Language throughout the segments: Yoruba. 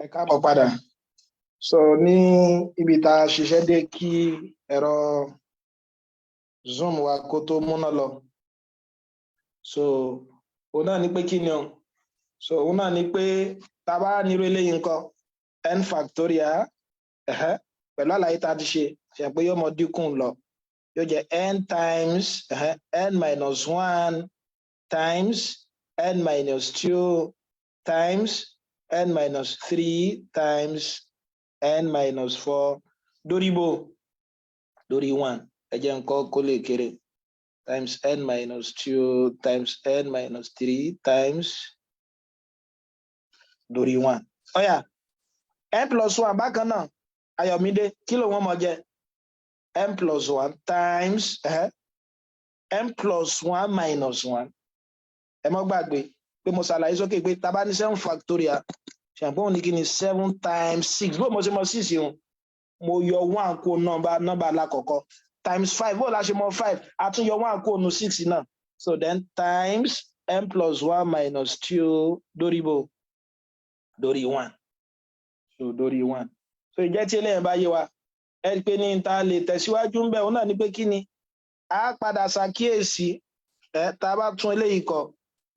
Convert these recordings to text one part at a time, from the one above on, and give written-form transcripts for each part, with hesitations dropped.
Ẹ káàbọ̀ padà. So ní ibi tá a ṣiṣẹ́ dé kí ẹ̀rọ Zoom wa kó tó múná lọ, so òun náà ní pé kí ni o? So òun náà ní pé tá a bá nírú eléyìí ńkọ́? N factorial, pẹ̀lú àlàyé tá a ti ṣe ṣe pé yóò mọ dínkù lọ, yóò jẹ́ n times n minus one times n minus two times n minus three times n minus four dórí bó? Lórí one. Ẹ jẹ́ nǹkan kó lè kéré. Times n minus two times n minus three times lórí one. Ó yá, n plus one bákan náà, Ayọ̀mídé, kí ló wọ́n mọ jẹ́? N plus one times n plus one minus one. Ẹ mọ́ gbàgbé pé mo ṣàlàyé sókè pé tá bá ní seven factorial, ṣàpọ̀ ní kí ni? Seven times six. Bó mo ṣe mọ six yìí? Mo yọ one kó nọ́mbà alákọ̀ọ́kọ́. Times five, bó la ṣe mọ five? A tún yọ one kó nu six náà. So then times n plus one minus two lórí bó? Lórí one. So lórí one. So ìjẹ́ tí eléyìí bá yé wa, ẹ rí i pé ní ta lè tẹ̀síwájú ń bẹ̀, òun náà ní pé kí ni a padà ṣàkíyèsí ẹ tá a bá tún eléyìí kọ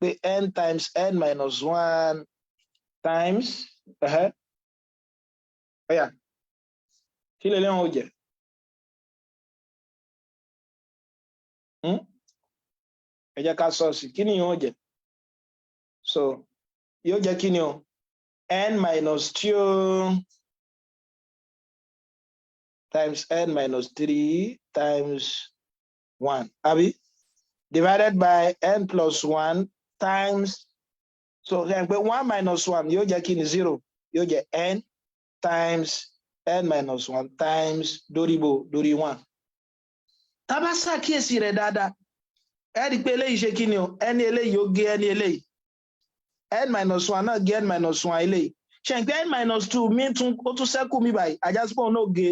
pé n times n minus one times, ó yá, kí lè léwọn ó jẹ? Ẹ jẹ́ ká sọ sí, kí ni yóò jẹ? So yóò jẹ́ kí ni o? N minus two times n minus three times one, àbí? Divided by n plus one times, so ṣe pé one minus one yóò jẹ́ kí ni? Zero. Yóò jẹ́ n times n minus one times dórí bo? Dórí one. Tá a bá ṣàkíyèsí rẹ̀ dáadáa, ẹ rí i pé eléyìí ṣe kí ni o? Ẹni eléyìí ó gé ẹni eléyìí, n minus one náà gé n minus one eléyìí. Ṣe pé n minus two mi tún, ó tún ṣẹ́kù mi báyìí, àjásípò náà gé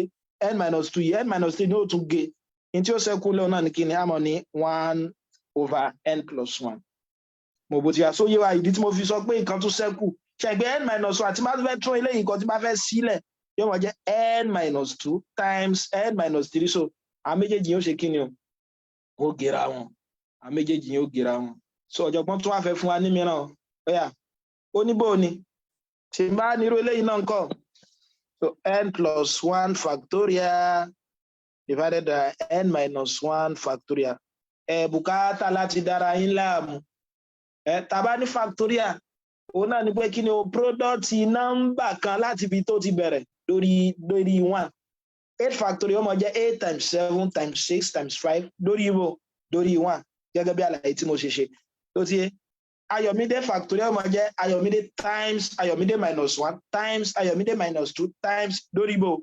n minus two yìí, n minus three ní ó tún gé. Ní tí ó ṣẹ́kù lẹ́wọ̀n náà ní kí ni? Àmọ́ ní one over n plus one. Mo bó ti yà sóyè wa, ìdí tí mo fi sọ pé nǹkan tún ṣẹ́kù, ṣe pé n minus one tí bá fẹ́ tún eléyìí nǹkan tí bá fẹ́ sílẹ̀, yóò máa jẹ́ n minus two times n minus three. So àwọn méjèèjì yóò ṣe kí ni o? Ó gera wọn. Àwọn méjèèjì yóò gera wọn. So ọ̀jọ̀gbọ́n tún wá fẹ́ fún wa ní mìíràn. Ó yá, ó ní bó ni tí n bá nírú eléyìí náà ńkọ́? So n plus one factorial divided by n minus one factorial. Ẹ bùkátà láti dára yín láàmú. Ẹ tá bá ní factorial, òun náà ni pé kí ni o? Product nọ́mbà kan láti ibi tó ti bẹ̀rẹ̀ lórí one. Eight factorial ó máa jẹ́ eight times seven times six times five lórí ibo? Lórí one, gẹ́gẹ́ bí àlàyé tí mo ṣe ṣe tó ti yé. Ayọ̀mídé factorial ó máa jẹ́ Ayọ̀mídé times Ayọ̀mídé minus one times Ayọ̀mídé minus two times lórí ibo?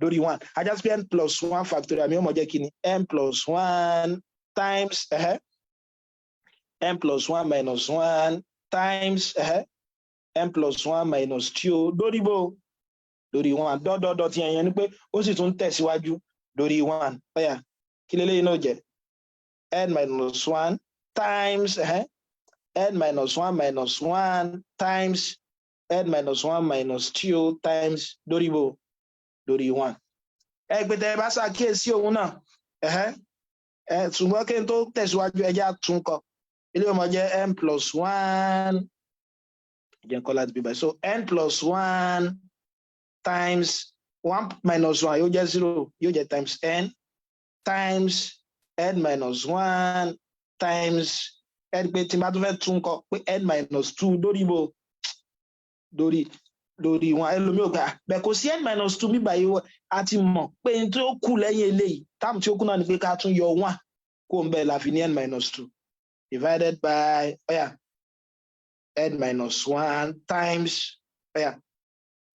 Lórí one. Ajásí pé n plus one factorial mi ó máa jẹ́ kí ni? N plus one times n plus one minus one times n plus one minus two lórí bó? Lórí one. Dọ́dọ́dọ́ tí yẹn ni pé ó sì tún tẹ̀síwájú lórí one. Ó yá, kí leléyìí náà jẹ́? N minus one times n minus one minus one times n minus one minus two times lórí bó? Lórí one. Ẹ pé tẹ ẹ bá ṣàkíyèsí òun náà, ẹ ṣùgbọ́n kí n tó tẹ̀síwájú, ẹ jẹ́ àtúnkọ ilé ọmọ jẹ́ n plus one. Jẹ́ nǹkan láti bí báyìí. So n plus one times one minus one yóò jẹ́ zero, yóò jẹ́ times n times n minus one times n, pé tí n bá tún fẹ́ tún kọ pé n minus two lórí bo? Lórí wọn. Ẹlòmíì ò gbà bẹ́ẹ̀, kò sí n minus two bíbá yìí. A ti mọ̀ pé n tí ó kù lẹ́yìn eléyìí, term tí ó kù náà ni pé ká tún yọ one kó ń bẹ́ẹ̀ la fi ní n minus two divided by, ó yá, n minus one times, ó yá,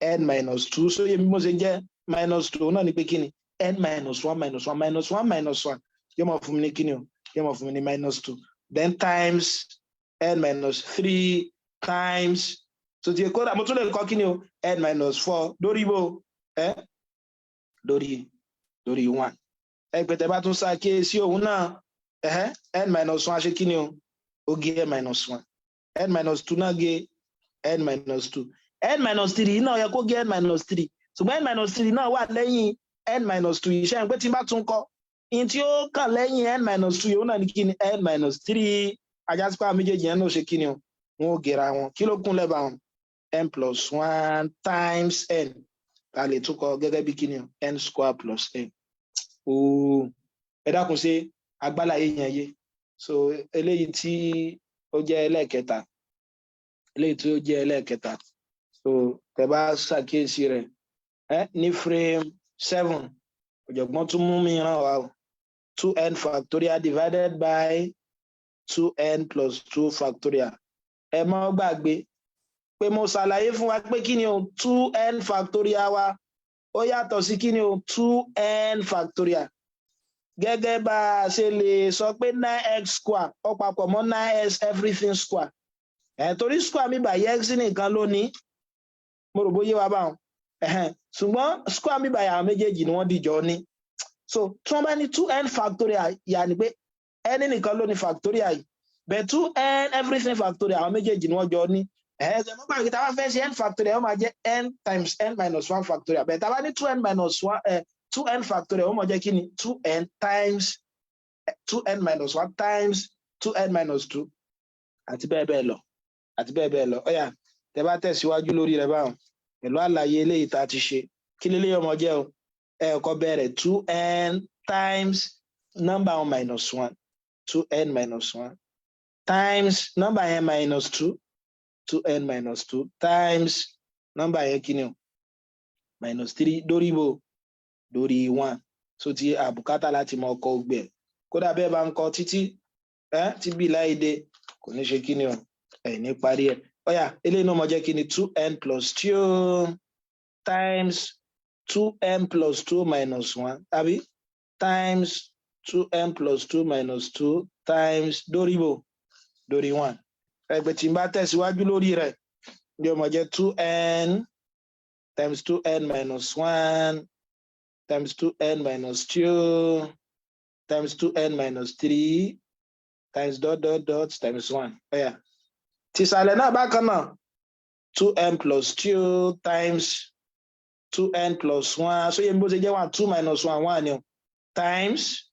n minus two. So yẹ bí mo ṣe jẹ́ minus two náà ni pé kí ni? N minus one minus one minus one minus one yóò máa fún mi ní kí ni o? Yóò máa fún mi ní minus two. Then times n minus three times, so ti kódà mo tún lè kọ kí ni o? N minus four lórí bó ẹ? Lórí one. Ẹ pẹtẹ bá tún ṣàkíyèsí òun náà, n minus one ṣe kí ni o? Ó gé n minus one. N minus two náà gé n minus two. N minus three náà yẹ kó gé n minus three, ṣùgbọ́n n minus three náà wà lẹ́yìn n minus two yìí. Ṣe é pé tí n bá tún kọ in tí ó kàn lẹ́yìn n minus two yìí, ó náà ní kí ni? N minus three. Á já sí pé àwọn méjèèjì yẹn náà ṣe kí ni o? Wọn ò gera wọn. Kí ló kún lẹ́bàá wọn? N plus one times n, ta lè tún kọ gẹ́gẹ́ bí kí ni o? N square plus n. Ooo, ẹ dákun, ṣe agbálàyé yẹn yé? So eléyìí tí ó jẹ́ ẹlẹ́ẹ̀kẹta, eléyìí tí ó jẹ́ ẹlẹ́ẹ̀kẹta. So tẹ́ bá ṣàkíyèsí rẹ̀ ẹ ní frame 7, ọ̀jọ̀gbọ́n tún mú mi ràn wá o. Two n factorial divided by two n plus two factorial. Ẹ má gbàgbé pé mo ṣàlàyé fún wa pé kí ni o? Two n factorial wa, ó yàtọ̀ sí kí ni o? Two n factorial. Gẹ́gẹ́ bá a ṣe lè sọ pé nine x square, ó papọ̀ mọ́ nine x everything square ẹ̀, torí square mi báyìí, x nìkan ló ní. Mo rò bóyá wa báwọn. Ṣùgbọ́n square mi báyìí, àwọn méjèèjì ni wọ́n dìjọ ní. So tí wọ́n bá ní two n factorial, yà ni pé n nìkan ló ní factorial yìí, but two n everything factorial, àwọn méjèèjì ni wọ́n jọ ní. Ẹ̀ẹ́dẹ̀ mọ́ gbàgbé, tá a bá fẹ́ ṣe n factorial, ó máa jẹ́ n times n minus one factorial, but tá a bá ní two n minus one, two n factorial, ó máa jẹ́ kí ni? Two n times two n minus one times two n minus two, àti bẹ́ẹ̀ bẹ́ẹ̀ lọ, àti bẹ́ẹ̀ bẹ́ẹ̀ lọ. Ó yá, tẹ́ bá tẹ̀síwájú lórí rẹ̀ báwọn pẹ̀lú àlàyé eléyìí tá a ti ṣe, kí lélẹ́yìí ọmọ jẹ́ o? Ẹ kọ́ bẹ̀rẹ̀ two n times number one minus one, two n minus one times number yẹn minus two, two n minus two times number yẹn kí ni o? Minus three, lórí bo? Lórí one. So ti àbùkátà láti mọ ọkọ gbẹ, kódà bẹ́ẹ̀ bá ń kọ títí ẹ tí bí láìdé, kò ní ṣe kí ni o? Ẹ ní parí ẹ. Ó yá, eléyìí náà mọ jẹ́ kí ni? Two n plus two times two n plus two minus one, tàbí times two n plus two minus two times dórí bò? Dórí one. Ẹgbẹ́ tí n bá tẹ̀síwájú lórí rẹ̀, yóò mọ jẹ́ two n times two n minus one times two n minus two times two n minus three times dot dot dot times one. Ó yá, tìsàlẹ̀ náà bákan náà, two n plus two times two n plus one. So yẹn bó ṣe jẹ́ one, two minus one, one ni o, times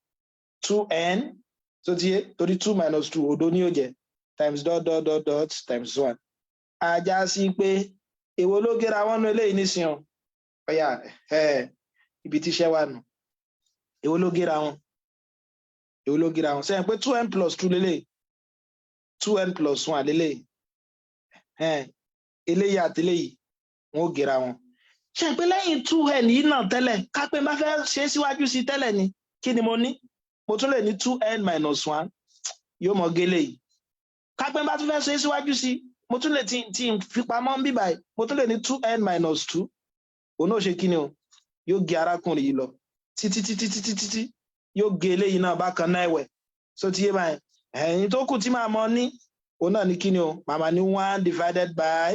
two n. So ti yé, torí two minus two, òdo ni yóò jẹ́, times dot dot dot dot times one. Á já sí pé èwo ló gẹ́ra wọn nu eléyìí nísìnyí o? Ó yá, ẹ ibi tíṣẹ́ wà nù. Èwo ló gẹ́ra wọn? Èwo ló gẹ́ra wọn? Sẹ́yìn pé two n plus two lélẹ̀, two n plus one lélẹ̀, eléyìí àti eléyìí wọn ò gẹ́ra wọn. Ṣe pé lẹ́yìn two n yìí náà tẹ́lẹ̀, ká pé bá fẹ́ ṣe é síwájú sí tẹ́lẹ̀ ni, kí ni mo ní? Mo tún lè ní two n minus one, yóò mọ gélé yìí. Ká pé bá tún fẹ́ ṣe é síwájú sí, mo tún lè tí n fi pamọ́ ń bíbáyìí, mo tún lè ní two n minus two. Òun náà ṣe kí ni o? Yóò gé arákùnrin yìí lọ títí títí títí títí, yóò gé eléyìí náà bákan náà ẹ̀wẹ̀. So ti yé báyìí? Ẹ̀yìn tó kù tí màá mọ ní, òun náà ní kí ni o? Màmá ní one divided by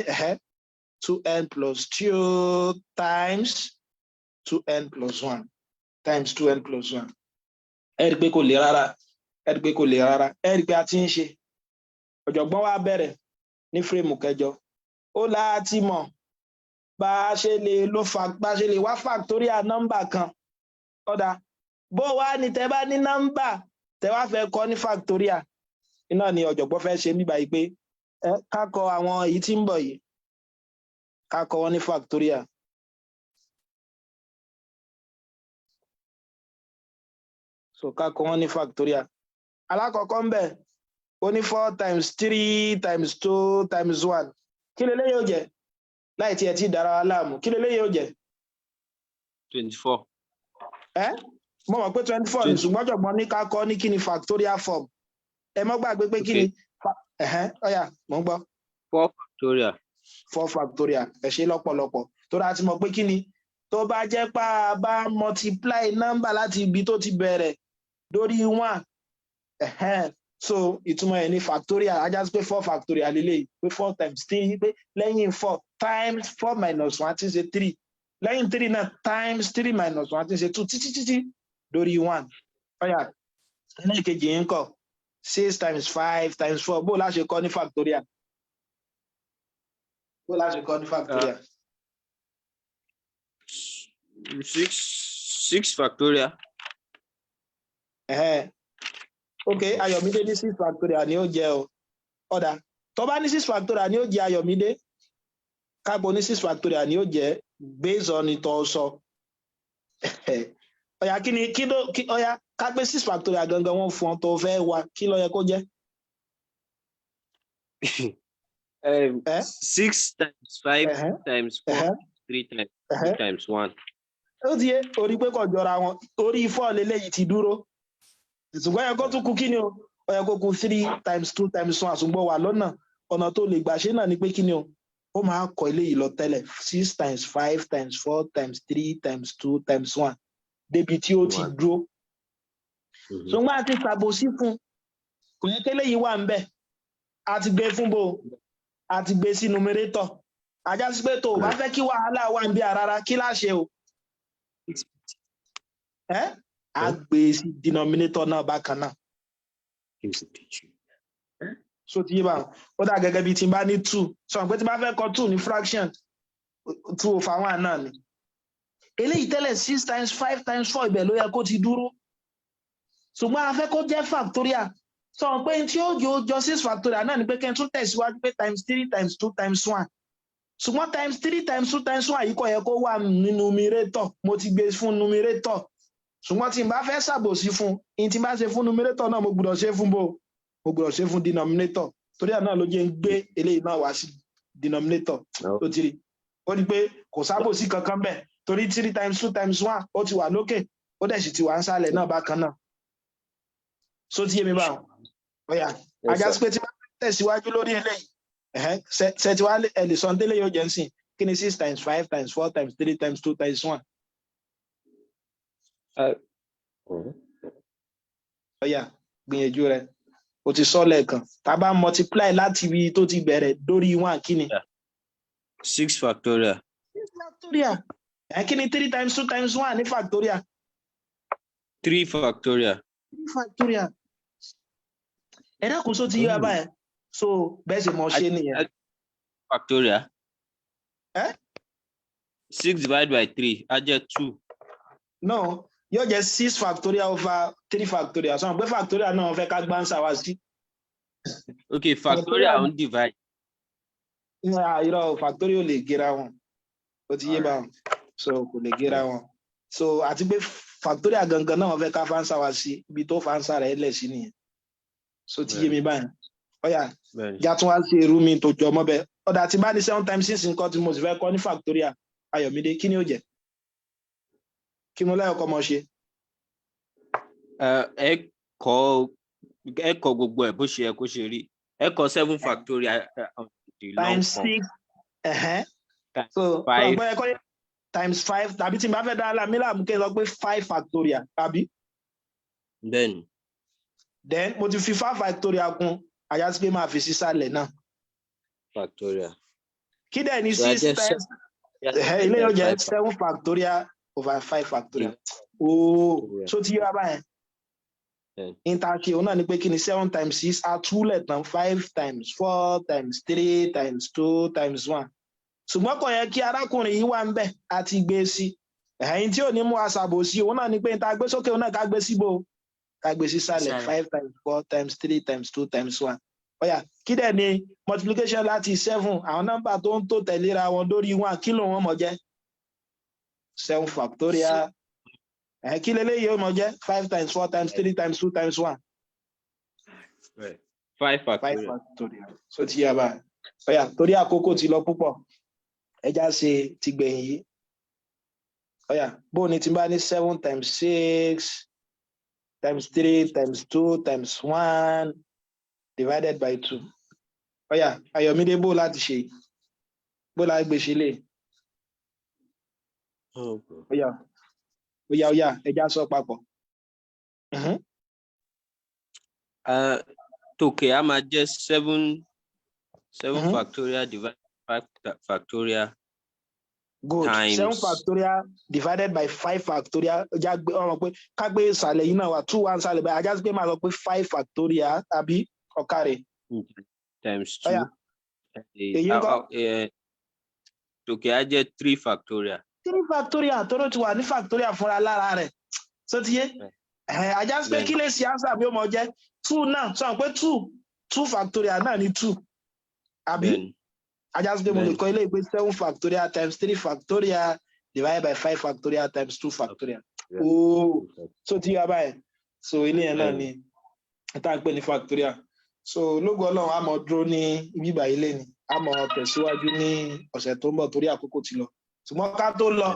two n plus two times two n plus one times two n plus one. Ẹ rí i pé kò le rárá. Ẹ rí i pé kò le rárá. Ẹ rí i pé a ti ń ṣe. Ọ̀jọ̀gbọ́n wa bẹ̀rẹ̀ ní frame kẹjọ. Ó láti mọ̀ bá a ṣe lè lo, bá a ṣe lè wá factorial nọ́mbà kan. Ó dáa, bó wá ní tẹ́ bá ní nọ́mbà, tẹ́ wá fẹ́ kọ́ ní factorial, iná ni ọ̀jọ̀gbọ́n fẹ́ ṣe nígbà yìí pé ẹ ká kọ àwọn èyí tí ń bọ̀ yìí, ká kọ wọn ní factorial. So ká kọ wọn ní factorial. Alákọ̀ọ́kọ́ ń bẹ̀, ó ní four times three times two times one. Kí leléyìí ó jẹ́? Láì tiẹ̀ tí dára wa láàmú, kí leléyìí ó jẹ́? 24. Ẹ mo mọ̀ pé 24 ní, ṣùgbọ́n ọ̀jọ̀gbọ́n ní ká kọ ní kí ni? Factorial form. Ẹ mọ́ gbàgbé pé kí ni? Ẹ̀hẹ́n, ó yá, mò ń gbọ́. Four factorial. Four factorial. Ẹ ṣe lọ́pọ̀lọpọ̀. Tó dáa ti mọ̀ pé kí ni? Tó bá jẹ́ pé a bá multiply number láti ibi tó ti bẹ̀rẹ̀ lórí one, ẹ̀hẹ́n, so ìtumọ̀ ẹ̀ ní factorial. Á já sí pé four factorial lélẹ́yìí, pé four times three, pé lẹ́yìn four times four minus one tí ń ṣe three, lẹ́yìn three náà times three minus one tí ń ṣe two, títí títí lórí one. Ó yá, ẹlẹ́ẹ̀kejì yìí ń kọ́, six times five times four. Bó la ṣe kọ́ ní factorial? Bó láti kọ́ ní factorial? Six, six factorial. Ẹ̀hẹ́n. Ok, Ayọ̀mídé ní six factorial ni ó jẹ́ o. Ó dáa, tó bá ní six factorial ni ó jẹ́, Ayọ̀mídé, kágbo ní six factorial ni ó jẹ́ based on ìtọ́ sọ. Ó yá, kí ni kí ló kí? Ó yá, ká pé six factorial gangan wọ́n fún ọ tó fẹ́ wá, kí ló yẹ kó jẹ́? Eh? Six times five times four, three times two times one. Ó ti yé orí pé kò jọra wọn. Orí four leléyìí ti dúró, ṣùgbọ́n yẹ kó tún kú kí ni o? Ó yẹ kó kú three times two times one. Àṣùgbọ́n wà lọ́nà, ọ̀nà tó lè gbà ṣe náà ni pé kí ni o? Ó máa kọ eléyìí lọ tẹ́lẹ̀, six times five times four times three times two times one, débi tí ó ti One. dúró. Ṣùgbọ́n a ti ṣàbòsí fún, kò yẹ kéléyìí wà ń bẹ̀. A ti gbé fún bò, a ti gbé sí numerator. Ajá sí pé tó o bá fẹ́ kí wàhálà wà ń bí rárá, kí láṣẹ o? Ẹ́ a gbé sí denominator náà bákan náà. So ti yé báwọn? Ó dà gẹ́gẹ́ bí tí n bá ní two, sọ pé tí n bá fẹ́ kọ two ní fraction, two over one náà ni eléyìí tẹ́lẹ̀. Six times five times four, ibẹ̀ ló yẹ kó ti dúró, ṣùgbọ́n a fẹ́ kó jẹ́ factorial. Sọ pé tí ó jọ jọ six factorial náà ni pé kí n tún tẹ̀síwájú pé times three times two times one. Ṣùgbọ́n times three times two times one yìí kò yẹ kó wà ní numerator. Mo ti gbé fún numerator, ṣùgbọ́n tí n bá fẹ́ ṣàbòsí fún in, tí n bá ṣe fún numerator náà, mo gbọ́dọ̀ ṣe fún bò, mo gbọ́dọ̀ ṣe fún denominator. Torí ẹ̀ náà ló jẹ́ ń gbé eléyìí náà wá sí denominator. Ó ti rí, ó rí pé kò sábòsí kankan bẹ́ẹ̀, torí three times two times one, ó ti wà lókè, ó dẹ̀ sì ti wà nísàlẹ̀ náà bákan náà. So ti yé mi báwọn? Ó yá, ajá sí pé tí wọ́n tẹ̀síwájú lórí eléyìí, ṣe ti wá ẹ lè sọ ní tẹ́lẹ̀ yóò jẹ́ nsìn. Kí ni six times five times four times three times two times one? Ó yá, gbìyànjú rẹ. O ti sọ lẹ́ẹ̀kan, tá a bá multiply láti ibi tó ti bẹ̀rẹ̀ dórí one, kí ni? Six factorial. Six factorial. Ẹ kí ni three times two times one ní factorial? Three factorial. Three factorial. Ẹ dákun, só ti yé wa báyẹn? So bẹ́ẹ̀ sì mọ̀ ṣe nìyẹn. Factorial. Eh? Six divided by three, á jẹ́ two. No, yóò jẹ́ six factorial over three factorial. Sọ pé factorial náà fẹ́ ká gbáǹsà wá sí. Okay, factorial ń divide. Irọ́, factorial ò lè gera wọn. Ó ti yé báwọn? So kò lè gera wọn. So àti pé factorial gangan náà wọ́n fẹ́ ká fáńsà wá sí, ibi tó fáńsà rẹ̀ lẹ̀ sí nìyẹn. So ti yé mi báyìí? Ó yá, já tún wá sí irú mi tó jọ mọ́ bẹ́ẹ̀. Ó dáa, tí bá ní seven times six nǹkan tí mo sì fẹ́ kọ́ ní factorial, Ayọ̀mídé, kí ni ó jẹ́? Kí mo lẹ́yọ̀ kọ́ mọ́ ṣe? Ẹ kọ gbogbo ẹ bó ṣe yẹ kó ṣe rí. Ẹ kọ seven factorial the long times form. Six. Times so five. Ọgbọ́n ẹ̀kọ́ times five, tàbí tí n bá fẹ́ dá láàmú láàmú, kí n sọ pé five factorial, tàbí? Bẹ́ẹ̀ni. Then mo ti fi five factorial kún, àyà sí pé máa fi sísàlẹ̀ náà. Factorial. Kí dẹ̀ ni So, á six jẹ́ times ilé yóò jẹ́ seven factorial over five factorial ooo. Factorial. So ti yé wa báyẹn? Bẹ́ẹ̀ni. Interche òun náà ni pé kí ni seven times six? Atúlẹ̀ tán, five times four times three times two times one. Ṣùgbọ́n kò yẹ kí arákùnrin yìí wà ń bẹ̀, àti gbé sí ẹ̀yìn tí ò ní mú aṣàbòsí. Òun náà ni pé níta gbé sókè, òun náà ká gbé síbò, ká gbé sísàlẹ̀. Sísàlẹ̀. Five times four times three times two times one. Ó yá, kí dẹ̀ ni multiplication láti seven, àwọn nọ́mbà tó ń tò tẹ̀léra wọn lórí one, kí ló wọn mọ̀ jẹ́? Seven factorial. Ẹ̀ kí leléyìí ó mọ̀ jẹ́? Five times four times three times two times one. Five Five factorial. factorial. So ti yá báyìí? Ó yá, torí àkókò ti lọ púpọ̀, ẹja ṣe ti gbẹ̀yìn yìí. Ó yá, bó ni tí n bá ní seven times six times three times two times one divided by two? Ó yá, Ayọ̀mídé, bó láti ṣe, bó láti gbé ṣe lè? Ó yá, ó yá, ó yá, ẹja sọ papọ̀. Tòkè á máa jẹ́ seven seven factorial divided by five factorial. Good. Seven Times factorial divided by five factorial. Ọjà gbé ọmọ pé ká gbé ìsàlẹ̀ yìí náà wà, two one ìsàlẹ̀ báyìí, ajá sí pé máa sọ pé five factorial, àbí? Ọ̀kàrẹ̀. Times Ó yá. two. Èyí ńkọ́? Tòkè á jẹ́ three factorial. Three factorial tó ló ti wà ní factorial fúnra lára rẹ̀. So ti yé ẹ̀, ajá sí pé Bẹ́ẹ̀ni. Kí lè ṣe answer bí ó mọ jẹ́ two náà? Sọ pé two two factorial náà ní two, àbí? Bẹ́ẹ̀ni. Ajá sí pé mo lè Bẹ́ẹ̀ni. Kọ ilé ìpè seven factorial times three factorial divided by five factorial times two factorial. Ooo, so ti yá báyìí. So ilé yẹn náà ni tá à ń pè ní factorial. So lógo Ọlọ́run, a mọ̀ dúró ní ibi báyìí lẹ́ni, a mọ̀ tẹ̀síwájú ní ọ̀sẹ̀ tó ń bọ̀ torí àkókò ti lọ. Ṣùgbọ́n ká tó lọ,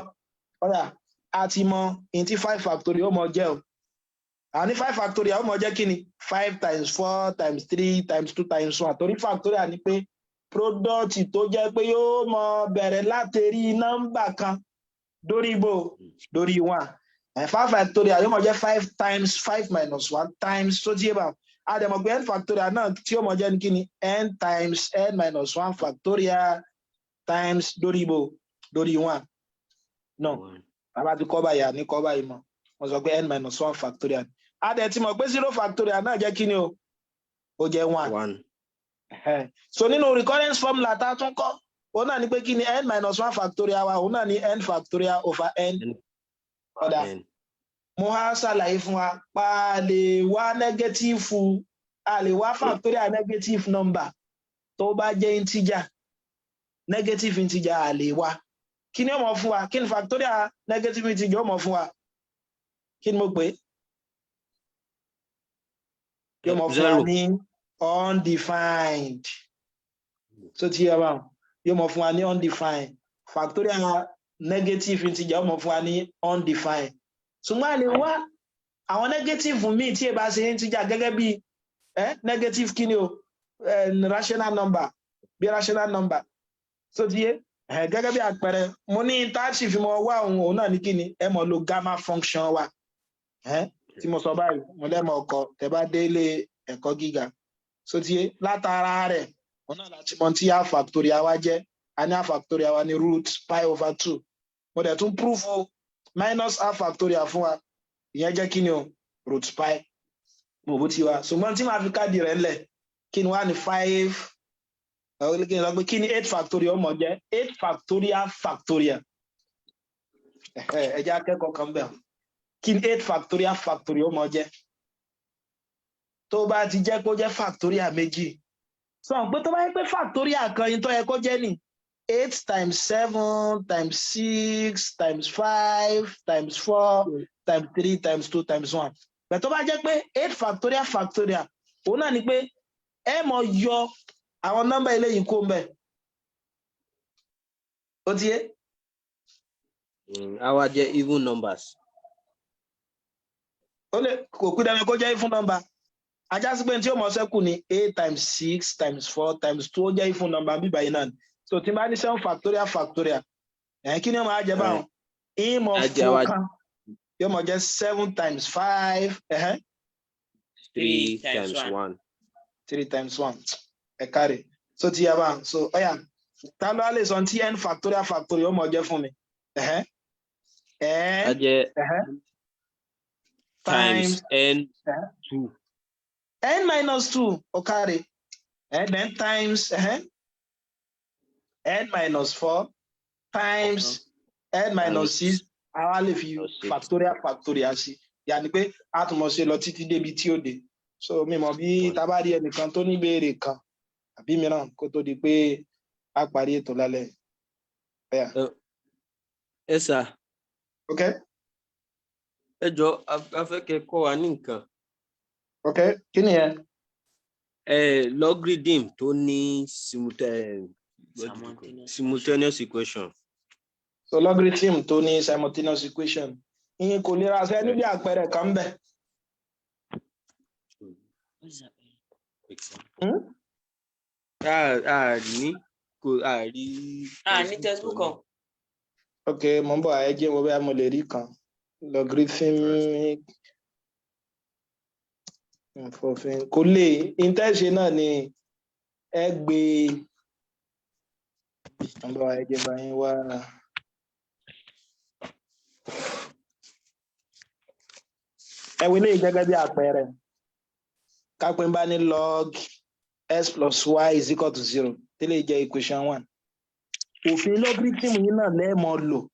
ọ̀yà, a ti mọ in tí five factorial ó mọ jẹ́ o. Àní five factorial ó mọ jẹ́ kí ni? Five times four times three times two times one, torí factorial ni pé product tó jẹ́ pé yóò mọ bẹ̀rẹ̀ láti nọ́mbà kan dórí ibo, dórí one. Five factorial yóò mọ jẹ́ five times five minus one times tó tí yé bá. A dẹ̀ mọ̀ pé n factorial náà tí ó mọ jẹ́ ní kí ni? N times n minus one factorial times dórí ibo, dórí one. No, bàbá ti kọ́ báyìí, àní kọ́ báyìí mọ̀, wọ́n sọ pé n minus one factorial. A dẹ̀ ti mọ̀ pé zero factorial náà jẹ́ kí ni o? Ó jẹ́ one. One. Ẹhẹ́n. So nínú recurrence formula tá a tún kọ́, òun náà ni pé kí ni n minus one factorial wa? Òun náà ni n factorial over n. N. Ọ̀dà, N. mo á ṣàlàyé fún wa pa a lè wá negative, a lè wá factorial negative number tó bá jẹ́ integer. Negative integer, a lè wá. Kí ni ó mọ̀ fún wa? Kí ni factorial negative integer ó mọ̀ fún wa? Kí ni mo pè é? Yóò mọ̀ fún wa Zero. Ní undefined. So ti yẹ wa, yóò mọ̀ fún wa ní undefined. Factorial negative integer ó mọ̀ fún wa ní undefined. Ṣùgbọ́n a lè wá àwọn negative míì tí ẹ bá ṣe integer, gẹ́gẹ́ bí negative kí ni o, rational number, bí rational number. So ti yé, gẹ́gẹ́ bí àpẹẹrẹ, mo ní tá a sì fi mọ wá òun, òun náà ní kí ni? Ẹ mọ̀ lo gamma function wa tí mo sọ báyìí, mo lẹ́mọ̀ ọkọ tẹ bá délé ẹ̀kọ́ gíga. So ti yé, látara rẹ̀, òun náà láti mọ tí half factorial wa jẹ́. A ní half factorial wa ní root pi over two. Mo dẹ̀ tún proof minus half factorial fún wa, ìyẹn jẹ́ kí ni o? Root pi. Mo bó ti wa, ṣùgbọ́n tí màá fi káàdì rẹ̀ ńlẹ̀, kí ni wá ní five, kí ni sọ pé kí ni eight factorial ó mọ̀ jẹ́? Eight factorial factorial, ẹ jẹ́ akẹ́kọ̀ọ́ kan bẹ̀. Kí ni eight factorial factorial ó mọ̀ jẹ́? Tó bá ti jẹ́ kó jẹ́ factorial méjì, sọ pé tó bá yẹ pé factorial kan yín tó yẹ kó jẹ́ ní eight times seven times six times five times four times three times two times one. Bẹ̀ tó bá jẹ́ pé eight factorial factorial, òun náà ni pé ẹ mọ̀ yọ àwọn nọ́mbà eléyìí kó ń bẹ̀. Ó ti yé? Á wá jẹ́ even numbers. Ó lè kò kú dandan kó jẹ́ even number. Ajá sí pé tí ó mọ̀ ṣẹ́kù ní eight times six times four times two, ó jẹ́ even number bíbá yìí náà ni. So tí n bá ní seven factorial factorial ẹ̀, kí ni ó máa jẹ́ báwọn? Ìmọ̀ Á jẹ́ fún kan yóò mọ̀ jẹ́ seven times five, ẹ̀hẹ́n. Three Three times times one. One. Three times one. Ẹ káre. So ti yà bá. So ọ̀yà, ta ló wá lè sọ tí n factorial factorial ó mọ̀ jẹ́ fún mi? Ẹ̀hẹ́n. Á Ẹ̀ jẹ́ ẹ̀hẹ́n. Times times n two. N minus two, ó káre. And then times n minus four times n minus six. Àwa lè fi Minus six. Factorial factorial sí, yàní pé a tún mọ̀ ṣe lọ títí débi tí ó dé. So mi mọ̀ bí tá bá rí ẹnìkan tó ní ìbéèrè kan àbí mìíràn kó tó di pé a parí ètò lálẹ́. Yeah. Ẹ sà. Ok. Ẹ jọ, a fẹ́ kẹ́ kọ́ wa ní nǹkan. Ok, kí ni yẹn? Ẹ logarithm tó ní Simultaneous. Simultaneous equation. So logarithm tó ní simultaneous equation, ìyẹn kò lè ra ṣe níbi àpẹẹrẹ kan bẹ. What is that? Hmm? A ní kò a rí. Ah, ní textbook kan. Ok, mo ń bọ̀. Ẹ jẹ́ wo bóyá mo lè rí kan. Logarithmic ìfòfin kò lè intẹ́ṣe náà ni ẹ gbé. Mo ń bọ̀, ẹ jẹ́ bá yín wá. Ẹ wo eléyìí gẹ́gẹ́ bí àpẹẹrẹ. Kápẹ́ ń bá ní log x plus y is equal to zero, tẹ́lẹ̀ jẹ́ equation one. Òfin logarithm yìí náà lẹ́ẹ̀mọ́ lò.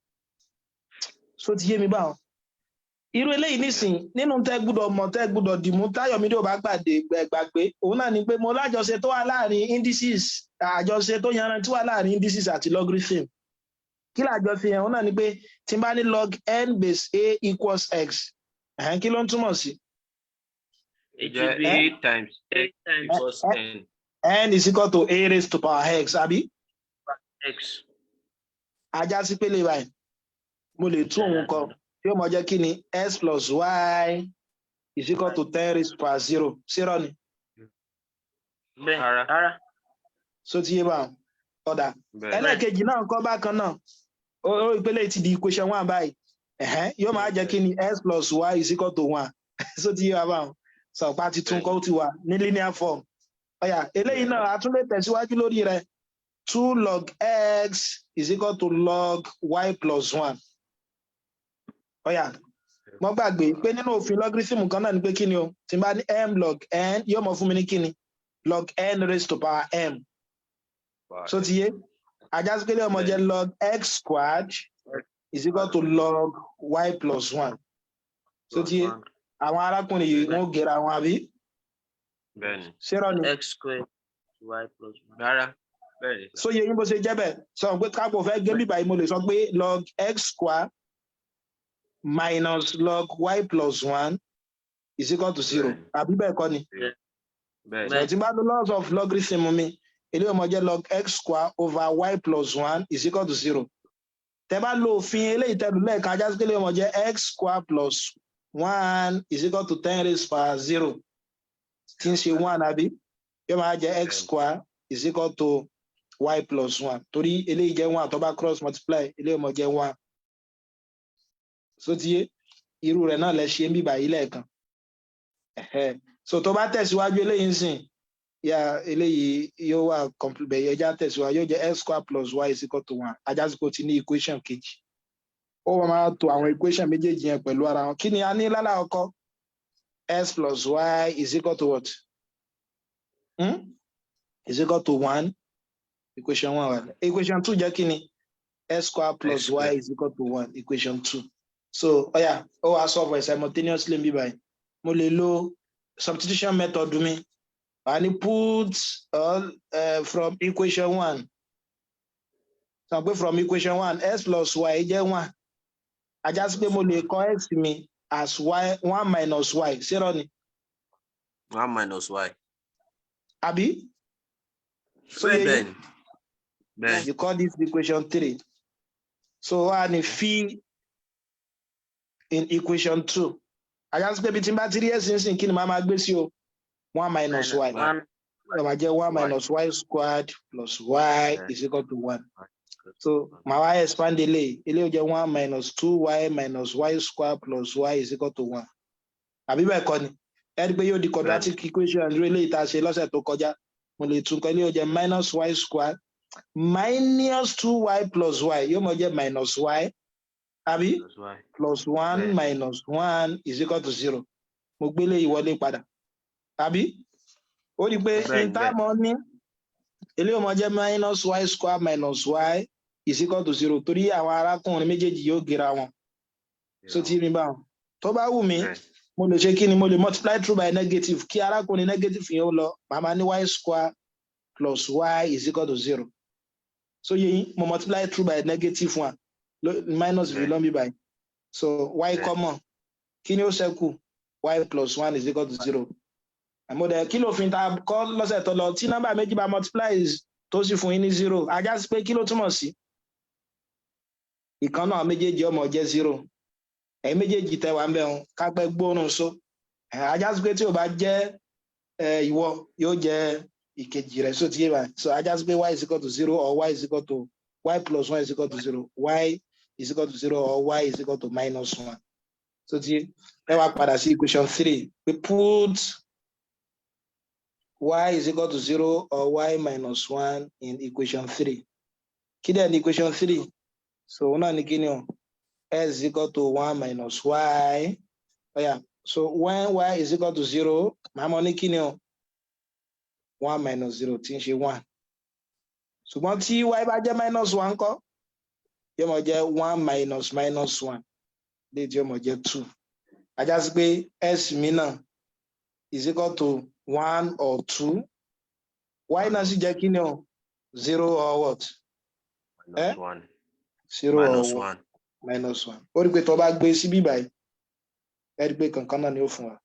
So ti yé mi báwọn? Irú eléyìí nísìn, nínú tẹ́ gbúdọ̀ mọ̀, tẹ́ gbúdọ̀ dìmú, Táyọ̀mídé ò bá gbàdé gbàgbé, òun náà ni pé mo lájọṣe tó wà láàrin indices, àjọṣe tó yanrantí wà láàrin indices àti logarithm. Kí làjọṣe yẹn? Òun náà ni pé tí n bá ní log n base a equals x, ẹ̀hẹ́n, kí ló ń túmọ̀ sí? Jẹ́ a times A x times equals n. N is equal to a raised to power x, àbí? X. Ajá sí pélé báyìí, mo lè tún òun kọ, yóò mọ jẹ́ kí ni? X plus y is equal to 10 raised to power zero. Zero ni? Bẹ́ẹ̀. Rárá. Rárá. So ti yé báwọn? Ọ̀dà. Bẹ́ẹ̀. Ẹlẹ́ẹ̀kejì náà kọ́ bákan náà. Ó ìpele ti di equation one báyìí. Ẹ̀hẹ́n, yóò máa jẹ́ kí ni? X plus y is equal to one. So ti yé wa báwọn? Sọ̀pá ti tún kọ́, ó ti wà ní linear form. Ọ̀yà, eléyìí náà, a tún lè tẹ̀síwájú lórí rẹ̀. Two log x is equal to log y plus one. Ọ̀yà, mo gbàgbé pé nínú òfin logarithm kan náà ni pé kí ni o? Tí n bá ní m log n, yóò mọ fún mi ní kí ni? Log n raised to power m. So ti yé? Ajásípélé ọmọ jẹ́ log x squared is equal to log y plus one. So ti yé? Àwọn arákùnrin yìí, wọn ò gera wọn, àbí? Bẹ́ẹ̀ni. Ṣérọ ni? X square y plus one. Rárá, bẹ́ẹ̀ni. So yé yín bó ṣe jẹ́ bẹ́ẹ̀? Sọ pé kápò fẹ́ gé bíbá yìí, mo lè sọ pé log x square minus log y plus one is equal to zero. Bẹ́ẹ̀ni. Àbí bẹ́ẹ̀ kọ́ ni? Bẹ́ẹ̀ni. So tí n bá lo laws of logarithm mi, eléyìí ó máa jẹ́ log x square over y plus one is equal to zero. Tẹ́ bá lo òfin eléyìí tẹ́lu lẹ́ẹ̀kan, ajá sí pé eléyìí ó máa jẹ́ x square plus one is equal to 10 raised power zero, tí ń ṣe one, àbí? Yóò máa jẹ́ x Bẹ́ẹ̀ni. square is equal to y plus one, torí eléyìí jẹ́ one, tó bá cross multiply, eléyìí ó máa jẹ́ one. So ti yé? Irú rẹ̀ náà lẹ ṣe ń bíbà yìí lẹ́ẹ̀kan. Ẹ̀hẹ́. So tó bá tẹ̀síwájú eléyìí ń sìn ya, eléyìí yóò wà complete bẹ̀yẹ. Ẹja tẹ̀síwájú, yóò jẹ́ x square plus y is equal to one. Ajá sí kò ti ní equation kejì. Ó wọ́n máa to àwọn equation méjèèjì yẹn pẹ̀lú ara wọn. Kí ni a ní lálẹ́ àkọ́kọ́? X plus y is equal to what? Is equal to one. Equation one wà. Equation two jẹ́ kí ni? X square plus X y square. is equal to one, equation two. So ọ̀yà, ó wàá solve it simultaneously bí báyìí. Mo lè lo substitution method mi. Wàá ní put all from equation one. Sọ pé from equation one, x plus y jẹ́ one. Ajá sí pé mo lè kọ x mi as y, one minus y. Ṣé ni? One minus y. Àbí? So yé yín? Bẹ́ẹ̀ni, bẹ́ẹ̀ni. You call this equation three. So wá ní fill in equation two. Ajá sí pé ibi tí n bá ti rí ẹ̀sìn sìn, kí ni màá máa gbé sí o? One minus y. One. Ó máa jẹ́ one Y. minus y squared plus y Yeah. is equal to one. So màá wá expand eléyìí. Eléyìí ó jẹ́ one minus two y minus y square plus y is equal to one. Àbí bẹ́ẹ̀ kọ́ ni? Ẹ rí i pé yóò di quadratic equation irú eléyìí tá a ṣe lọ́sẹ̀ tó kọjá. Mo lè tún kọ, eléyìí ó jẹ́ minus y square minus two y plus y, yóò máa jẹ́ minus y, àbí? Minus y. Plus one Bẹ́ẹ̀ni. Minus one is equal to zero. Mo gbélé ìwọlé padà, àbí? Ó rí i pé Bẹ́ẹ̀ni, ìtààmọ́ ní eléyìí ó máa jẹ́ minus y square minus y is equal to zero, torí àwọn arákùnrin méjèèjì yóò gera wọn. So tí mi bá wọn, tó bá wù mí, Bẹ́ẹ̀ni. Mo lè ṣe kí ni? Mo lè multiply through by negative, kí arákùnrin negative yẹn ó lọ. Màá máa ní y square plus y is equal to zero. So yé yín? Mo multiply through by negative one, minus fi Bẹ́ẹ̀ni. Lọ́nbí báyìí. So y Bẹ́ẹ̀ni. Common, kí ni ó ṣẹ́kù? Y plus one is equal to zero. Àmọ́dẹ kí ló fi ta kọ́ lọ́sẹ̀ tó lọ? Tí nọ́mbà méjì bá multiply tó sì fún yín ní zero, ajá sí pé kí ló túmọ̀ sí? Ìkan náà méjèèjì ọmọ jẹ́ zero. Ẹ̀yin méjèèjì tẹ wà ń bẹ̀ wọn, kápẹ́ gbóòórùn so. Ajá sí pé tí ò bá jẹ́ ìwọ, yóò jẹ́ ìkejì rẹ̀. So ti yé báyìí? So ajá sí pé y is equal to zero or y is equal to y plus one is equal to zero, y is equal to zero or y is equal to minus one. So ti yé? Ẹ wá padà sí equation three pé put y is equal to zero or y minus one in equation three. Kí dẹ̀ ní equation three? So òun náà ní kí ni o? X is equal to one minus y. Oh yeah. So when y is equal to zero, màá mọ ní kí ni o? One minus zero, tí ń ṣe one. Ṣùgbọ́n tí y bá jẹ́ minus one ńkọ́? Yóò máa jẹ́ one minus minus one, léyìí tí yóò máa jẹ́ two. Á já sí pé x mi náà is equal to one or two, y náà sì jẹ́ kí ni o? Zero or what? Minus one. Zero or Minus one. One. Minus one. Ó rí i pé tó bá gbé síbí báyìí, ẹ rí i pé kankan náà ni ó fún wa.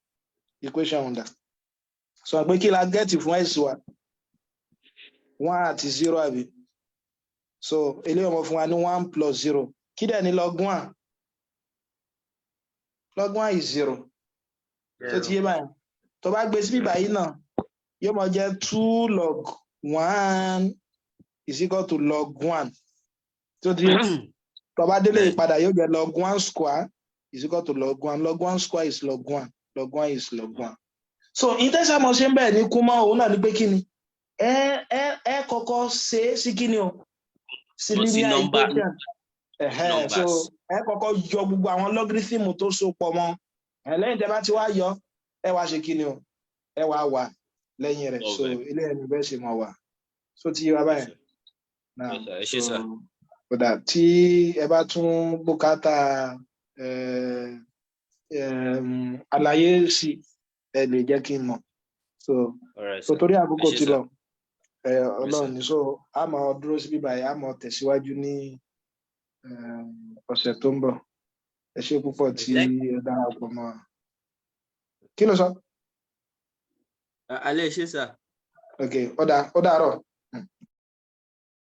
Equation ọ̀dà sọ pé kí la get fún x wa? One àti zero, àbí? So eléyìí ó máa fún wa ní one plus zero. Kí dẹ̀ ní log one? Log one is zero. Tó ti yé báyìí? Tó bá gbé síbí báyìí náà, yóò máa jẹ́ two log one is equal to log one. Tó ti yé? Tó bá délé ìpadà, yóò jẹ́ log one square is equal to log one. Log one square is log one. Log one is log one. So ìtẹ́sàmọ̀ ṣe ń bẹ̀ ní kú mọ́ òun náà ní pé kí ni ẹ kọ́kọ́ ṣe é sí kí ni o? Sí Lọ sí linear equation. Ẹ̀hẹ́n, so numbers. Ẹ kọ́kọ́ yọ gbogbo àwọn logarithm tó so pọ̀ mọ́ ẹ. Lẹ́yìn tẹ́ bá ti wá yọ, ẹ wá ṣe kí ni o? Ẹ wá wà lẹ́yìn rẹ̀. So Solve. ilé ẹni bẹ́ẹ̀ ṣe mọ̀ wá. So ti yé wa báyìí náà? Yes, sir. Ẹ ṣé, sir. Kódà tí ẹ bá tún bùkátà àlàyé sí, ẹ lè jẹ́ kí n mọ̀. So All right, so sir. torí àkókò Ẹ ṣé, ti sir. lọ, Ọlọ́run ní. So a máa dúró síbí báyìí, a máa tẹ̀síwájú ní ọ̀sẹ̀ tó ń bọ̀. Ẹ ṣé púpọ̀ tí ẹ darapọ̀ mọ́ wa. Kí ló sọ? Alẹ́ ṣé, sir. Ok, ó dà, ó dàárọ̀.